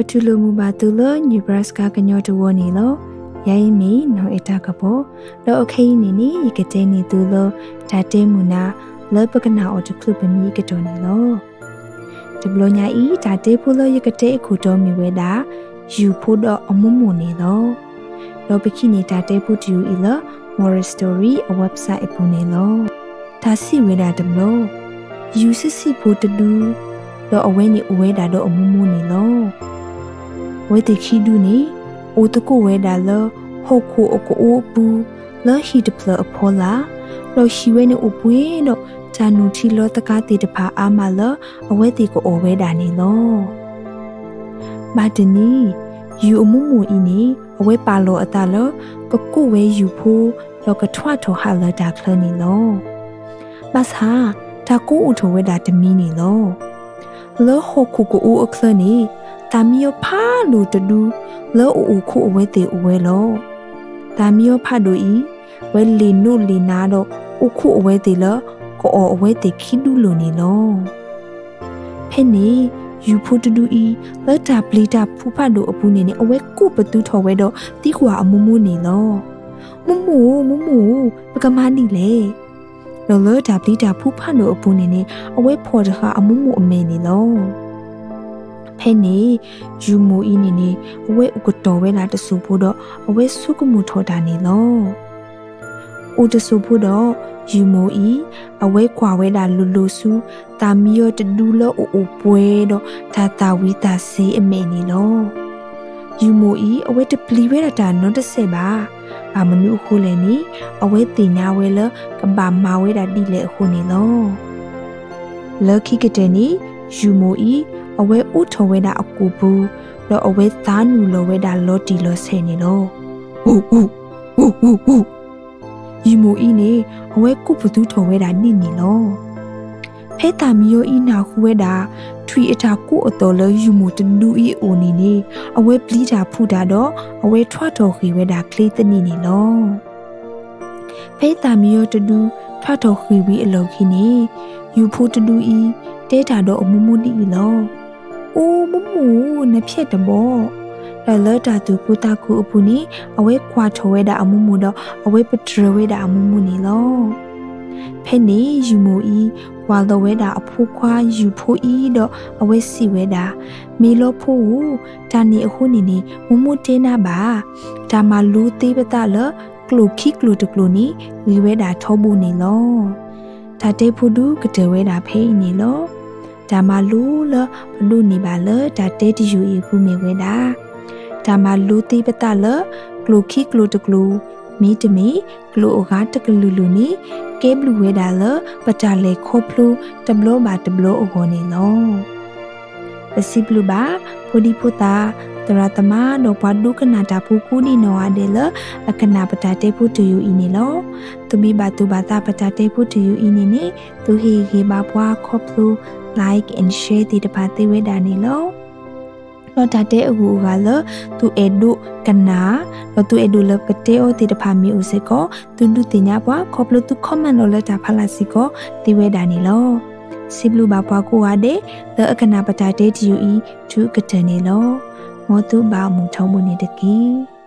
ပတူၢ်လိာ်မုာ်ဘၣ်သုလၢ Nebraska ကညီတဝၢန့ၣ်လီၤ. ယၤအံၤမ့ၢ်နီၢ်အဲၣ်တၢ်ကပီၤ, ဒီးအခဲအံၤန့ၣ်န့ၣ် ယကတဲန့ၢ်သုလၢ တၢ်တဲမုာ်နၤ လၢပကနၣ်အီၤတချုးပမံအကတီၢ်န့ၣ်လီၤ. တဘျီညါအံၤ တၢ်တဲဖိလၢယကတဲအခိၣ်တီမ့ၢ်ဝဲဒၣ် ယူၤဖိဒီးအမိၢ်မိၢ်န့ၣ်လီၤ. ဒီးပကဟံးန့ၢ်တၢ်တဲဖိတယုၢ်အံၤလၢ Moral Story အ website အပူၤန့ၣ်လီၤ. တၢ်စံးဝဲဒၣ်တဘျီ, ယူၤဆံးဆံးဖိတဒု, ဒီးအဝဲန့ၣ်အိၣ်ဝဲဒၣ်ဒီးအမိၢ်မိၢ်န့ၣ်လီၤ. အဝဲသ့ၣ်ခံဒုန့ၣ် အိၣ်သကိးဝဲဒၣ်လၢ ဟီၣ်ခိၣ်အကအိအပူၤ လၢဟံၣ်တဖျၢၣ်အဖီလာ်, ဒီးဟံးဝဲန့ၣ်အိၣ်ပှဲၤဒီးတၢ်နုၢ်ထံလီၤသကၤသ့ၣ်တဖၣ်အါမးလၢ အဝဲသ့ၣ်ကအီၣ်ဝဲဒၣ်န့ၣ်လီၤ. ဘၣ်တနံၤ, ယူၤအမိၢ်မိၢ်အံၤန့ၣ် အဝဲပာ်လီၤအသးလၢ ကကိးဝဲယူၤဖိ ဒီးကထွးထီၣ်ဟးလၢတၢ်ချၢန့ၣ်လီၤ. ဘၣ်ဆၣ်, တၢ်ကိးအိၣ်ထီၣ်ဝဲဒၣ်တမံၤန့ၣ်လီၤ. လၢဟီၣ်ခိၣ်ကအိအချၢန့ၣ် သၣ်မံယီၤဖးဒိၣ်တဒု လၢအအိၣ်ခိးအဝဲသ့ၣ်အိၣ်ဝဲလီၤ. သၣ်မံယီၤဖးဒိၣ်အံၤ အဝဲလ့ၣ်နိးလ့ၣ်နါဒီး အိၣ်ခိးအဝဲသ့ၣ်လၢ ကအီၣ်အဝဲသ့ၣ်ခံဒုလိၤန့ၣ်လီၤ. ဖဲန့ၣ်, ယူၤဖိတဒုအံၤ လၢတၢ်ပျံၤတၢ်ဖုးဖးဒိၣ်အပူၤန့ၣ်န့ၣ် အဝဲကိးပသူထီၣ်ဝဲဒီးသံကွၢ်အမိၢ်မိၢ်န့ၣ်လီၤ. မိၢ်မိၢ်ဧၢ, မိၢ်မိၢ်ဧၢ, ပကမၤဒ်လဲၣ်. ဒီးလၢတၢ်ပျံၤတၢ်ဖုးဖးဒိၣ်အပူၤန့ၣ်န့ၣ် အဝဲဖီၣ်တဃာ်အမိၢ်မိၢ်အမဲာ်န့ၣ်လီၤ. ဖဲန့ၣ်, ယူၤမိၢ်အံၤန့ၣ်န့ၣ် အဝဲအိၣ်ကတီၤဝဲဒၣ်တစိၢ်ဖိဒီး အဝဲဆိကမိၣ်ထီၣ်တၢ်န့ၣ်လီၤ. အိၣ်တစိၢ်ဖိဒီး, ယူၤမိၢ်အံၤ အဝဲကွၢ်ဝဲဒၣ်လိၤလိၤဆူ သၣ်မံယီၤတဒုလၢအအိၣ်ပှဲၤဒီးတၢ်သၣ်ဝံၤသၣ်စ့အမဲာ်န့ၣ်လီၤ. ယူၤမိၢ်အံၤ အဝဲတပျံၤဝဲဒၣ်တၢ်နီတစဲးဘၣ်. ဘၣ်မနုၤအဃိလဲၣ်န့ၣ်, အဝဲသ့ၣ်ညါဝဲလၢကဘၣ်မၤဝဲဒၣ်ဒ်လဲၣ်အဃိန့ၣ်လီၤ. လၢခံကတၢၢ်န့ၣ်, ယူၤမိၢ်အံၤ အဝဲအိးထီၣ်ဝဲဒၣ်အကိာ်ပူၤ, ဒီးအဝဲသးနုာ်လီၤဝဲဒၣ်လီၤတံၢ်လီၤဆဲးန့ၣ်လီၤ. ယူၤမိၢ်အံၤန့ၣ် အဝဲကိးပသူထီၣ်ဝဲဒၣ်ဒ်န့ၣ်လီၤ. ဖဲသၣ်မံယီၤအံၤနၢ်ဟူဝဲဒၣ် ထွံၣ်အတၢ်ကိးအသီၣ်လၢယူၤမိၢ်တဒုအံၤအအိၣ်န့ၣ်န့ၣ်, အဝဲပျံၤတၢ်ဖုးတၢ်ဒီး အဝဲထွးထီၣ်ဃ့ၢ်ဝဲဒၣ်ချ့သနံၣ်န့ၣ်လီၤ. ဖဲသၣ်မံယီၤတဒုထွးထီၣ်ဃ့ၢ်ဝံၤအလီၢ်ခံန့ၣ်, ယူၤဖိတဒုအံၤ တဲတၢ်ဒီးအမိၢ်မိၢ်ဒ်အံၤလီၤ. အိ, မိၢ်မိၢ်ဧၢ, နဖျဲၣ်တဘီ. ဒီးလၢတၢ်သူၣ်ခုသးခုအပူၤန့ၣ် အဝဲကွၢ်ထီၣ်ဝဲဒၣ်အမိၢ်မိၢ်ဒီး အဝဲပတြၢၤဝဲဒၣ်အမိၢ်မိၢ်န့ၣ်လီၤ. ဖဲန့ၣ်ယူၤမိၢ်အံၤ ကွၢ်လီၤဝဲဒၣ်အဖိခွါယူၤဖိအံၤဒီး အဝဲစံးဝဲဒၣ်, မ့ၢ်လီၤဖိဧၢ, တၢ်န့ၣ်အဃိန့ၣ်န့ၣ် မိၢ်မိၢ်တဲနၤဘၣ်, တၢ်မၤလိသ့ပသးလၢ ကျိာ်ခံကျိာ်တကျိာ်န့ၣ် ဂ့ၤဝဲဒၣ်ထီဘိန့ၣ်လီၤ. တၢ်တဲဖိဒုးကတၢၢ်ဝဲဒၣ်ဖဲအံၤန့ၣ်လီၤ. တၢ်မၤလိလၢပဒိးန့ၢ်ဘၣ်လၢတၢ်တဲတယုၢ်အံၤအပူၤမ့ၢ်ဝဲဒၣ်, တၢ်မၤလိသ့ပသးလၢ ကျိာ်ခံကျိာ်တကျိာ်, မ့တမ့ၢ် ကျိာ်အဂၤတကလုာ်လုာ်န့ၣ် ကဲဘျုးဝဲဒၣ်လၢပတၢ်လဲၤခီဖျိတဘျီဘၣ်တဘျီအဂီၢ်န့ၣ်လီၤ. ပစံးဘျုးဘၣ် ဖိဒံဖိသၣ်, သရၣ်သမါ ဒီးပှၤဒိကနၣ်တၢ်ဖိကိးဒံးနီၢ်ဂၤဒဲးလၢ အကနၣ်ပတၢ်တဲဖိတယုၢ်အံၤန့ၣ်လီၤ. သုမ့ၢ်ဘၣ်သူၣ်ဘၣ်သးပတၢ်တဲဖိတယုၢ်အံၤန့ၣ်န့ၣ် သုဟ့ၣ်ဂံၢ်ဘါပှၤခီဖျိ like and share သ့ၣ်တဖၣ်သ့ဝဲဒၣ်န့ၣ်လီၤ. ဒီးတၢ်တဲအဂုၤအဂၤလၢ သုအဲၣ်ဒိးကနၣ် ဒီးသုအဲၣ်ဒိးလၢပကတဲအီၤသ့ၣ်တဖၣ်မ့ၢ်အိၣ်စ့ၢ်ကီး သုဒုးသ့ၣ်ညါပှၤ ခီဖျိသု comment လီၤလၢတၢ်ဖးလၢ်စ့ၢ်ကီးသ့ဝဲဒၣ်န့ၣ်လီၤ. စံးဘျုးဘၣ်ပှၤကိးဂၤဒဲး လၢအကနၣ်ပတၢ်တဲတယုၢ်အံၤ တုၤအကတၢၢ်န့ၣ်လီၤ. မ်သုဘၣ်အမုာ်ထီဘိန့ၣ်တက့ၢ်.